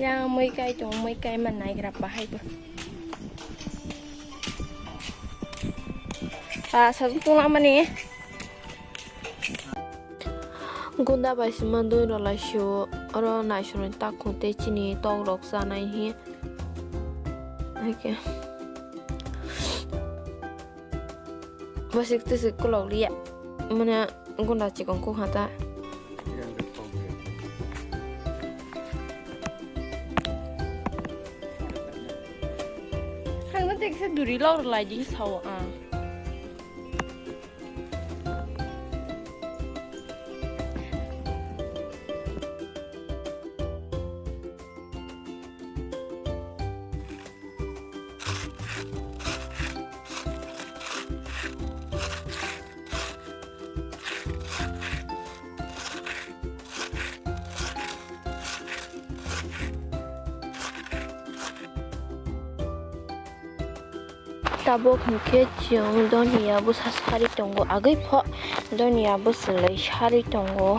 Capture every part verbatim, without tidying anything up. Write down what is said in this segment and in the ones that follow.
Yang mui kai tong, mui kai man nai gra pa hai bo. Ah, sabun tong lamani. Gunda bai sima dui rok lai sio, oro naisuroi takhuk tei chini tok rok chanai hi. Oke. Bwswk twiswk kwlok liya. Mane gunda chikon kuk ha ta. Hangno tekse duri lok rwlai di sao ang. Tabuk hinkhe chwng doniya bwsa sari tongo, agwi pho doniya bwswlwi sari tongo.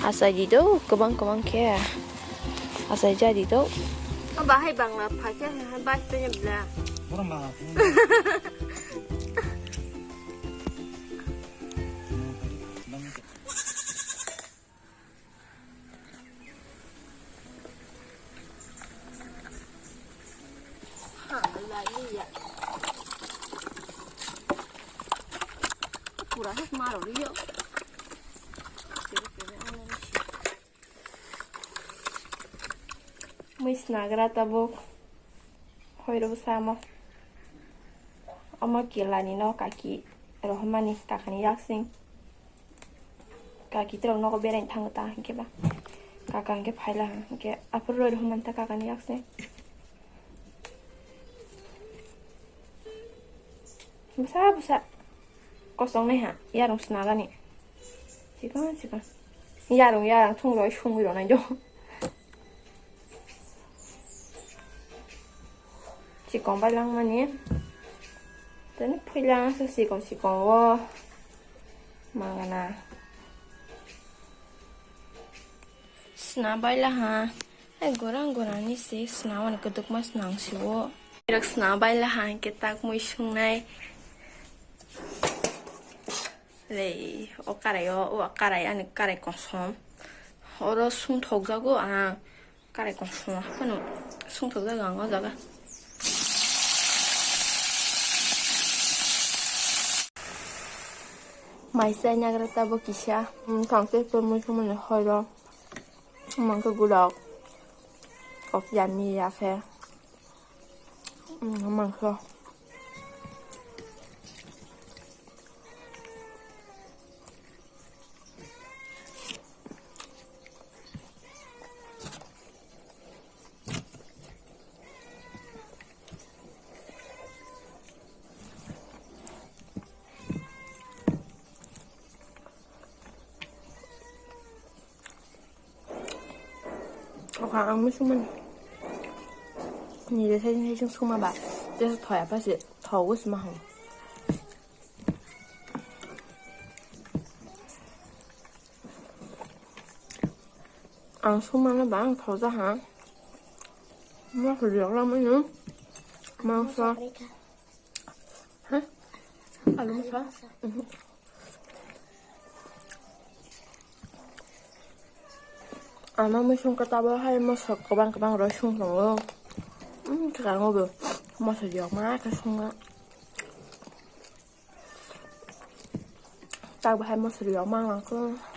Achai di do, kwbang kwbang khe. Achai ja di do. O bahai bangla pha khe, ha, bai pe bla. Pura hak maro riyo. Mui snagra tabuk. Hoi rw samo. Omo kilani no kaki rohormani kakani yaksing. Kaki trok nogo beraini thango ta hinkhe ba. Kaka hinkhe phaila ha hinkhe aphuru roi rohormani ta kakani yaksing. Bwsa bwsa. Kosong nai ha yarung snagani. Chikon chikon. Yarung yarang thung roi sungwi rw nai do. Chikon bai langmani. Tini phuilang se chikon chikon o mangana. Sna bai laha. Ai gorang gorang ni se sna wani kwdwkma sna ang si o. Rok sna bai laha hinkhe tak mui sungnai. Lei, o karai o, o karai ani karai kosom. Oro sung thok jago ang. Karai kosom phano sung thok jago ang o jaga. Mai chai nagra tabuk kisa. Tang tei tongmui khe mani hoi rok. Mangkhe gulok. Kok yummy ya khe. Mangkhe. Oka ang mui sungmani. Nini sai sai sung sungma ba. Tesa thoya pa se thogo sima hang. Ang sungmano ba ang thoja ha. Mangso riyok lamai no. Mangso. Ha? Alu masa? Mhm. Ama mui sungkha tabuk hai masa kwbang kwbang roi sung tongo. Hmm, kwkang o bo masa riyok ma khe sungo. Tak bahai masa riyok ma wngkha.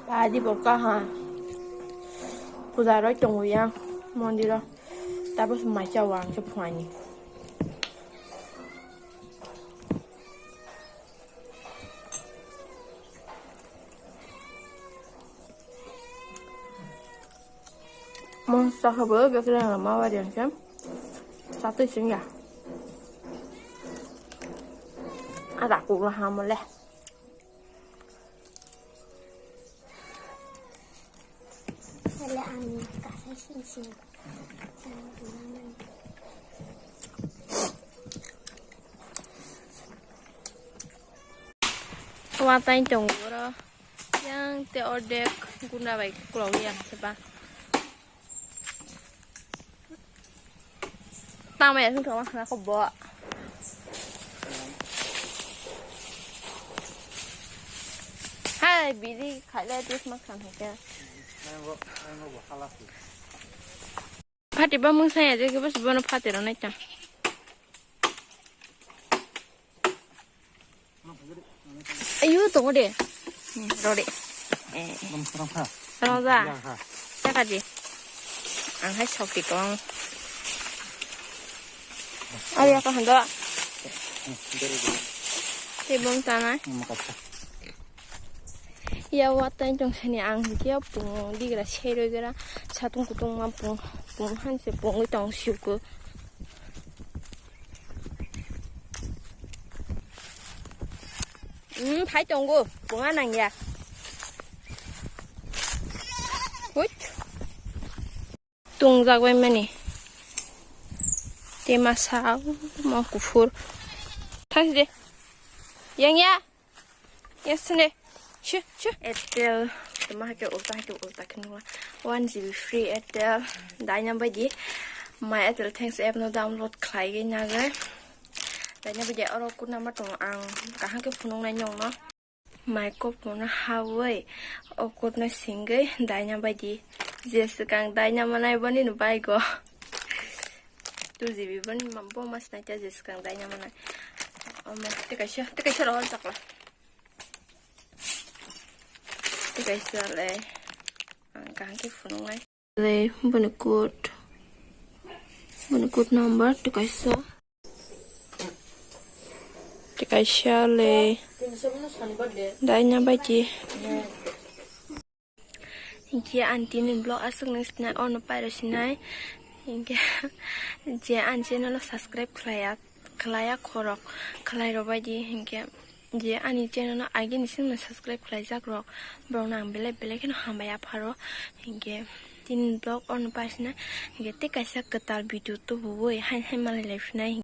Padi bo kaha. Puja roi tongo ya mondiro. Tapos mai cha wang se phuani. Mon saka bo bekre ma wari ang se. Satu sing ya. Rakuk laham le. Hele ani kasai sing sing. Watang tongo oro. Yang te ordek guna bai kulo yang seba. Tama ya sung tama khana ko bo. Hai, biri khaile tis ma khan hake. Phati ba mung saya je ke bas bono phati ro nai ta. Ayu, tongo de. Hmm, rode. Eh, Rom, rom kha. Rom ja. Ya kha. Ya kha di. Ang hai sok di kong. Ayu, ako hando. Hmm, dere, dere. Tebong tanai. Hmm, makasa. Ya, watang tong sani ang hinkhe pung digra sei roi gra satung kutung ma pung, pung hanse pungwi tong siuku. Hmm, phai tongo, punga nangya. Wait. Tungjak bai mani. Te masa, mo kuphur. Thang de. Yang ya. Yes ne. Shu, shu. Airtel. Tama hake ulta hake ulta khe nungla. One G B free Airtel. Daina bai di. My Airtel Thanks app no download khlai gai nagai. Daina bai di oro kuna ma tong ang kaham khe phunung nai nong no. Mai kok no hawi. O kut no singwi daina bai di. Je swkang daina manai boni no bai go. Two G B boni ma bo mas nai ta je swkang daina manai. Omo te kaisa, te kaisa ro chakla. Te kaisa le. Ang kaham khe phunung nai. Le boni code, boni code number te kaisa. Te kaisa le. Daina bai di. Hinkhe ani tini vlog aswk nung sinai, ono pairo sinai. Hinkhe je ani channel o subscribe khlaiya, khlaiya khorok, khlai rw bai di. Hinkhe je ani channel no agini simi subscribe khlaijak rok, borok no ang belai belai kheno hambai apharo. Hinkhe tini vlog ono paisina, hinkhe tei kaisa kwtal video tubuwi hai hai malai lai phinai.